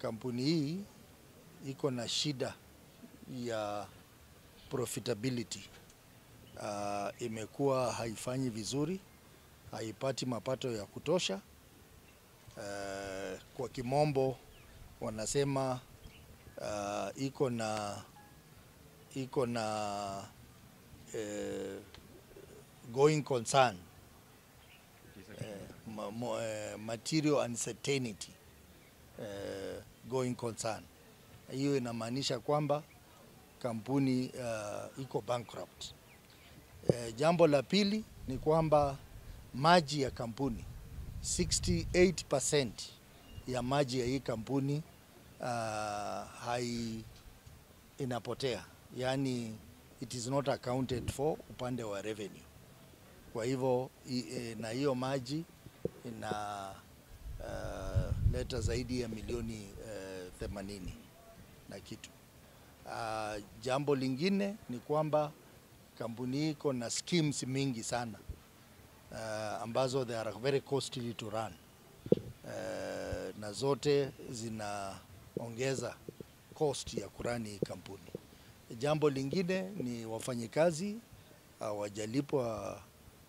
Kampuni hii iko na shida ya profitability. Imekuwa haifanyi vizuri, haipati mapato ya kutosha. Kwa kimombo wanasema iko na going concern, material uncertainty, going concern. Hiyo inamaanisha kwamba kampuni iko bankrupt. Jambo la pili ni kwamba maji ya kampuni, 68% ya maji ya hii kampuni hai inapotea, yaani it is not accounted for upande wa revenue. Kwa hivyo na hiyo maji ina leta zaidi ya milioni 80 na kitu. Jambo lingine ni kwamba kampuni hii iko na schemes mingi sana ambazo they are very costly to run, na zote zinaongeza cost ya kurun hii kampuni. Jambo lingine ni wafanyikazi hawajalipwa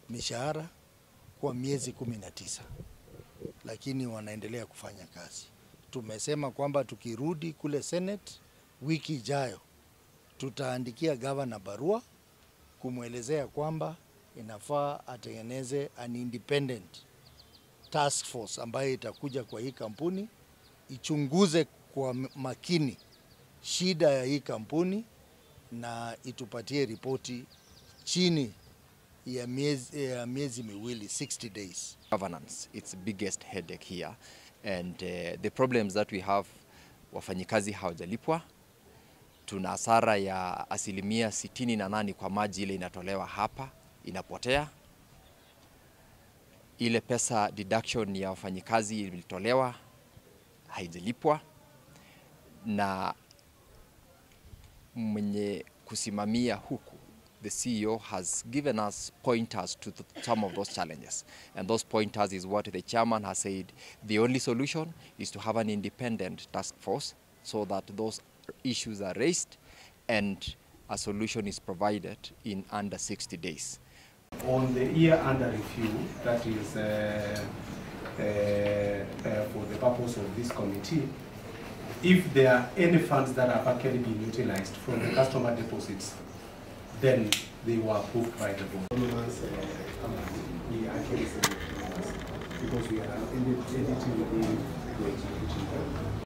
mishahara kwa miezi 19, lakini wanaendelea kufanya kazi. Tumesema kwamba tukirudi kule Senate wiki ijayo, tutaandikia gavana barua kumwelezea kwamba inafaa atengeneze an independent task force ambayo itakuja kwa hii kampuni ichunguze kwa makini shida ya hii kampuni na itupatie ripoti chini ya miezi 2, 60 days. Governance, it's the biggest headache here, and the problems that we have, wafanyikazi hawajalipwa. Tuna hasara ya 68% kwa maji ile inatolewa hapa inapotea. Ile pesa deduction ya wafanyikazi ilitolewa haijalipwa, na mwenye kusimamia huku, the CEO, has given us pointers to some of those challenges, and those pointers is what the chairman has said: the only solution is to have an independent task force so that those issues are raised and a solution is provided in under 60 days. On the year under review, that is for the purpose of this committee, if there are any funds that have actually been utilized from the customer deposits, then they were approved by the board. Autonomous company, we actually say autonomous because we are an entity within the executive.